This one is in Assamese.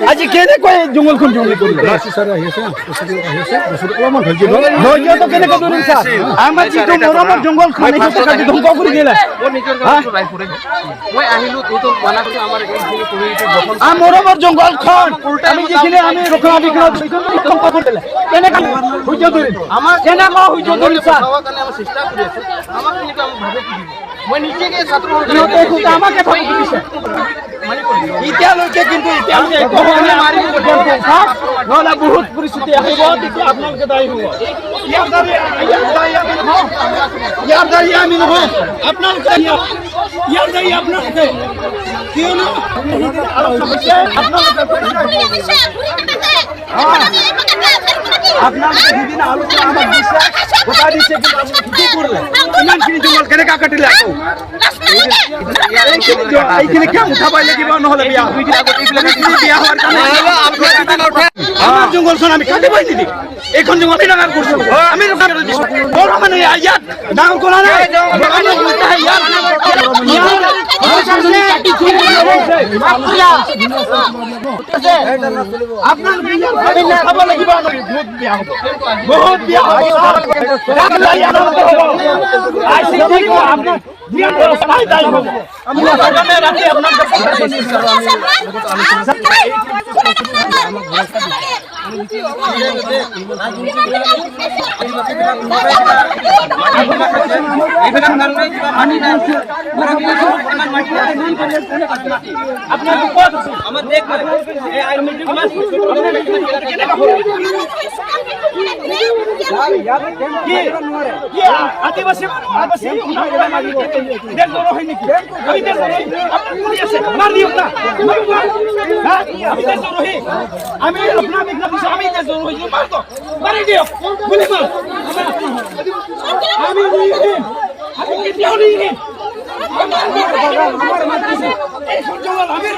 আজি কেনেকৈ জংঘলখন জংঘল কৰিলে? ধৈৰ্যটো কেনেকৈ ধৰিম ছাৰ? আমাৰ যিটো মৰমৰ জংঘলখন, সেইটো কাটি ধ্বংস কৰি দিলে। মৰমৰ জংঘলখন আমি যিখিনি আমি ৰক্ষণাবেক্ষণ, ধ্বংস কৰি দিলে। কেনেকৈ সহ্য ধৰিম? কেনেকৈ সহ্য ধৰিম ছাৰ? সিহঁতে আমাকে ভাবুকি দিছে এতিয়ালৈকে, কিন্তু এতিয়ালৈকে একো হোৱা নাই। নহ'লে বহুত পৰিস্থিতি আহিব, তেতিয়া আপোনালোকে দায়ী হ'ব। ইয়াৰ দায়ী আমি নহয়, ইয়াৰ দায়ী আমি নহয়, আপোনালোকে। ইয়াৰ দায়ী আপোনালোকে। কিয়নো আপোনালোকে সিদিনা আলোচনা আমাক দিছে, কথা দিছে, কিন্তু আপোনালোকে কি কৰিলে? ইমানখিনি জংঘল কেনেকুৱা কাটিলে? আকৌ এইখিনি কিয় উঠাবই লাগিব, নহ'লে বিয়া বিয়া হোৱাৰ কাৰণে আমাৰ জংঘলখন আমি কাটিবই নিদিম। এইখন জংঘল আমি ডাঙৰ কৰিছো, আমি দিছো। মানে ইয়াত ডাঙৰ কৰা নাই। ইয়াত আপোনালোকে লাগিব, বহুত বিয়া হ'ব, বহুত বিয়া হ'ব। ৰাতি আপোনাক আদিবাসী আদিবাসী নেকি? আমি মাৰ দিয়ক না। আমি দেশদ্ৰোহী? আমি আপোনাৰ দিছো, আমি দেশদ্ৰোহী? মাৰ তো মাৰি দিয়ক বুলি মাৰ। আমি নিদিম, আমি কেতিয়াও নিদিম। এইখন জংঘল আমি।